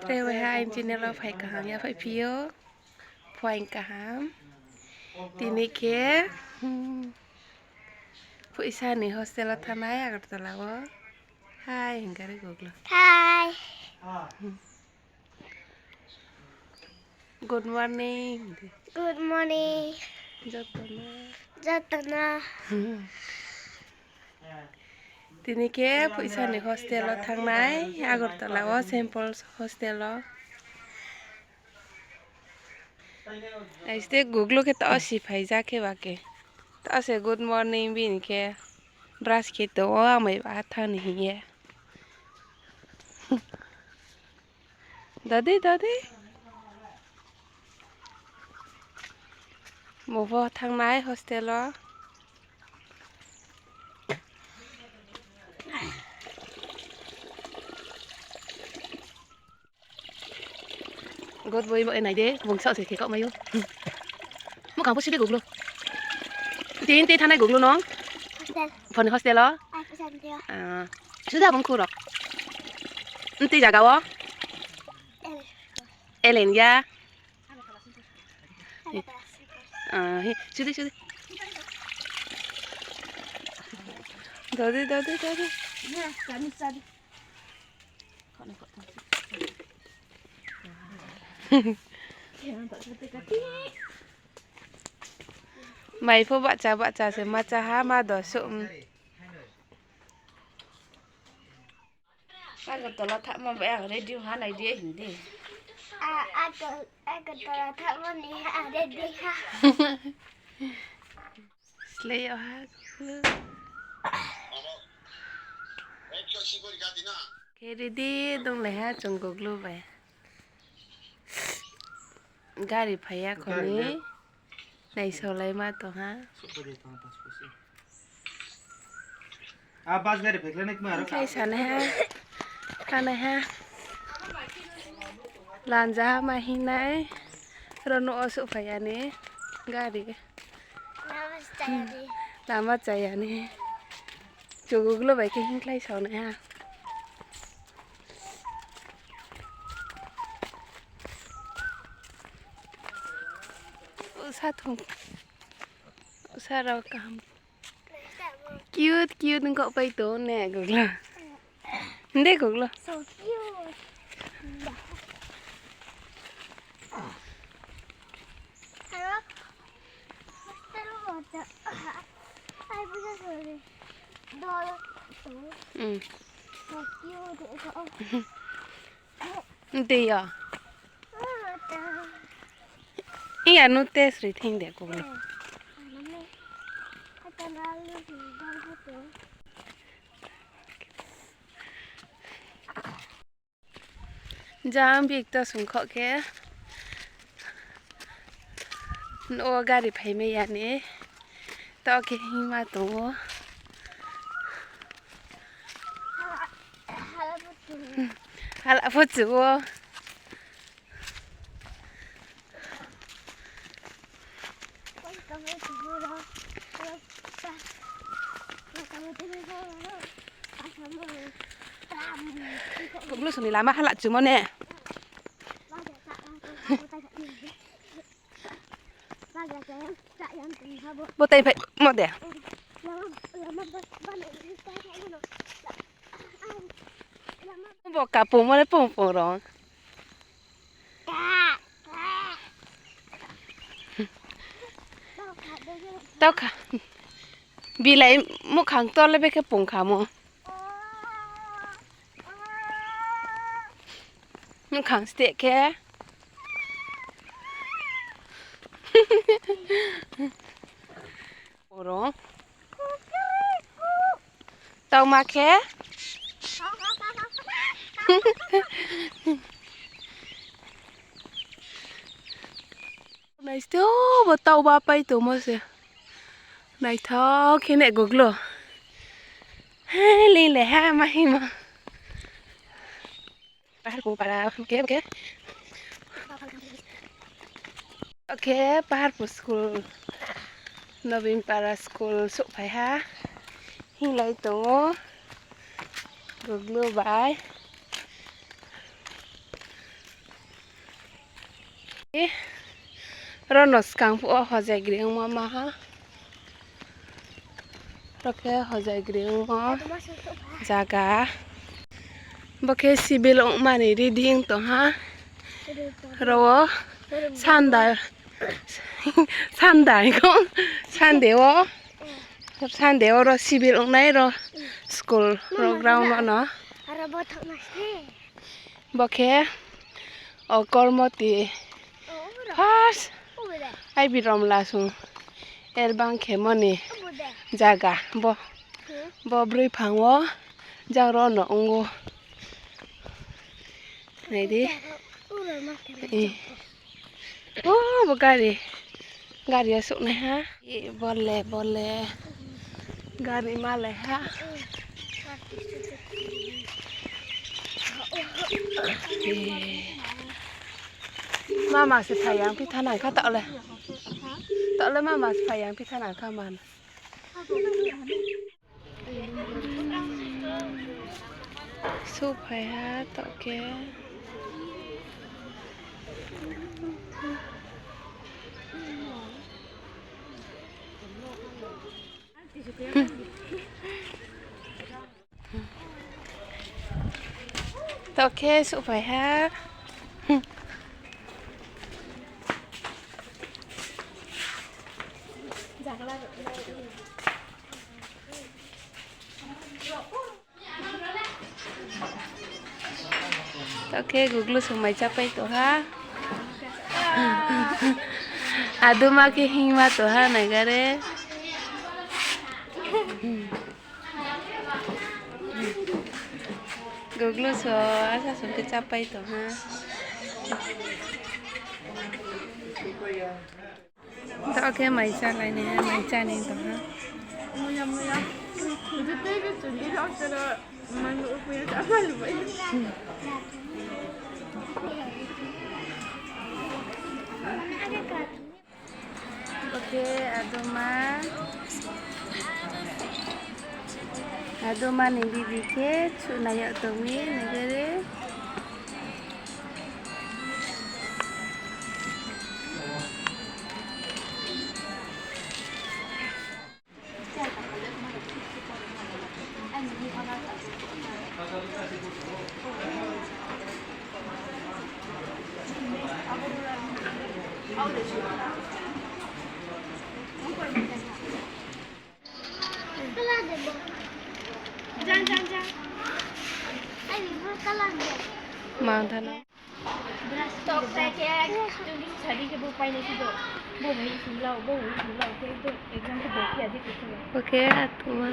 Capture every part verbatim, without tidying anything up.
Tei waiha aini channel wo phai kaham ya phai phi ou. Phuaing kaham. Tini khe, hmm, phuisa ni hostel wo thanng nai Agartala wo. Hi hing khe re Google. Hi. Good morning. Good morning. Joto no. Joto no. Tini khe phuisa ni hostel wo thanng nai, Agartala wo Saint Paul's hostel wo. Aiste Google khe tao si phai ja khe ba khe. Tao se good morning bini khe brush khe tong ou, amai ba thanng ni hing ye. Dodi, dodi. Mo pho thanng nai hostel wo. Good boy, bo nai de, bung sao se khe kau mai ou. Muhkhang pho si de Google. Tin te thanai Google no. Hostel. Phone hostel wo. Ai, hostel wo. Ah, suda bung khuro. Nti jaga wo. Elen ya. Ah, hi, sudi, sudi. Dodi, dodi, dodi. Mai pho bahcha bahcha se ma cha ha ma do souh. Agartala thanngmo bai ang ready ha nai di hing di. A, Agartala thanngmo ni ha ready ha. Slei yo ha. Khe ready donglai ha chung Google bai. Gari phai ya kho ni. Naisaolai ma tong ha. Khe sanai ha, khanai ha. Lanja ha ma hingnai. Ro nouh wo souhphai ya ni gari. Lama chaya ni. Chung Google bai khe hingkhlai saonai ha. Usa thung. Usa rao kaham. Cute, cute ongkha pai tong ne Google. Nde Google. So cute. Hello. Hostel wo ta. Ai, buja sori. Dol. Hmm. So cute. Nde ya. Iya no test ri thing de ko. Jang bik to sungkho khe. No gari phaimai ya ni. To khe hingma tong ou. Hala pho chu ou. Google song ni lama hala chumo ne. Bo tai phai mo de. Bo kapungmo le pungpung rong. Taukha. Bilai muhkhang tor le bekhe pungkhamo. Muhkhang steh khe. Oro. Tauma khe. Naisito bo tauba pai tongmo se. Naithok khe ne Google. He, lile ha, ma himo. Paharpur para, okay, okay. Okay, Paharpur school, Nobin para school souhphai ha. Hinglai tongo. Google bai. E, ro no skang phuh wo Hojagiri ongmo ma ha. Ro khe Hojagiri ongmo zaga. Bo khe civil ongma ni ready ong tong ha. Ro wo Sunday, Sunday kho, Sunday wo, Sunday wo ro civil ongnai ro school ro ground wo no. Bo khe o Kormoti first I B Romla sung erbang khemo ni zaga bo. Bo broi phang wo jang ro no ong ou. Nai di. O, bo gari. Gari yo souhnaiha. E, bo le, bo le. Gari malaiha. E. Mama se phai yang phi thanang kha taoh le. Taoh le mama se phai yang phi thanang kha man. Souhphai ha taoh khe. Taoh khe souhphai ha. Taoh khe Guglu sung mai chápai tong ha. Aduma khe hingma tong ha, nai gare. Guglu so asa sung khe chápai tong ha. Taoh khe mai chálai ni, mai chá ni tong ha. Bo khe aduma, aduma ni bibi khe chuhnai yag tong mi, nai gare. Mang thanng nai. Tok sai khe, chungdi sadi khe bo painai si do. Bo bai sing lao, bo bai sing lao, khe ekdom exam khe bo khe adi khe. Bo khe atuma.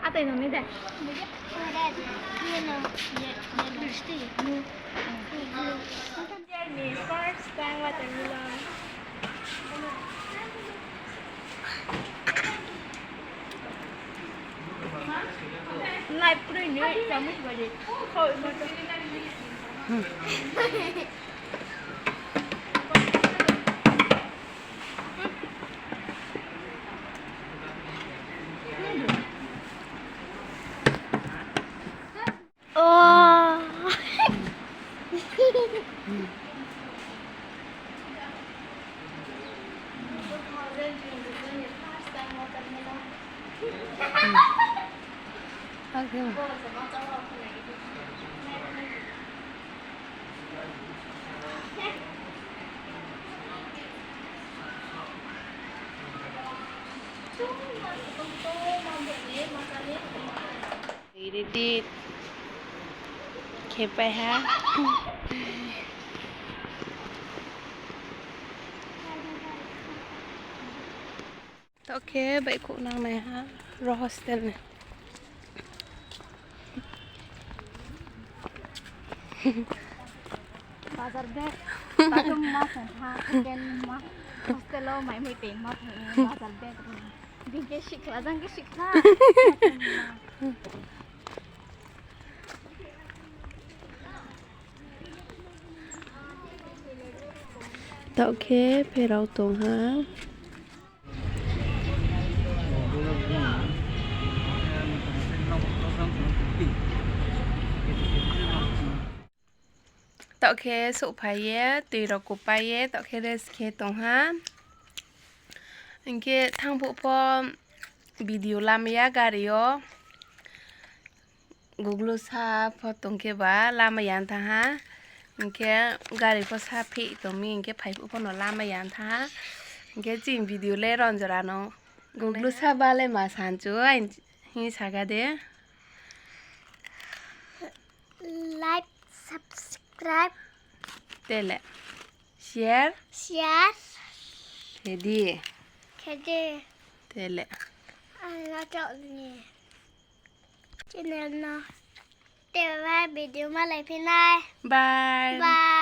Atai nang ni de. First time watermelon. Nai purui ni, chamung bai de. Kau ma to. O. Ready khe pai ha. Taoh khe baihkhouh nangnai ha, ro hostel ni. Bazar bag, bazar ma song ha, second ma, hostel wo mai mui tei ma phai, bazar bag ro. Bini khe sikhla, jang khe sikhla. Taoh khe pherao tong ha. Taoh khe souhphai ye, tui rao kupai ye, taoh khe rest khe tong ha. Hing khe thanng phuh pho video lamai ya gari yo. Guglu sa pho tong khe ba lamai ya thanng ha. Hing khe gari pho sa phih tong mi, hing khe phai phuh pho no lamai ya thanng ha. Hing khe chini video le ron jora no. Guglu sa ba le ma sanchu, ai hing saka de. Like, subscribe, tele, share, share khe di. Khe di. Tele. Ang no chouh ni channel no. Tele video malaiphi nai. Bye. Bye.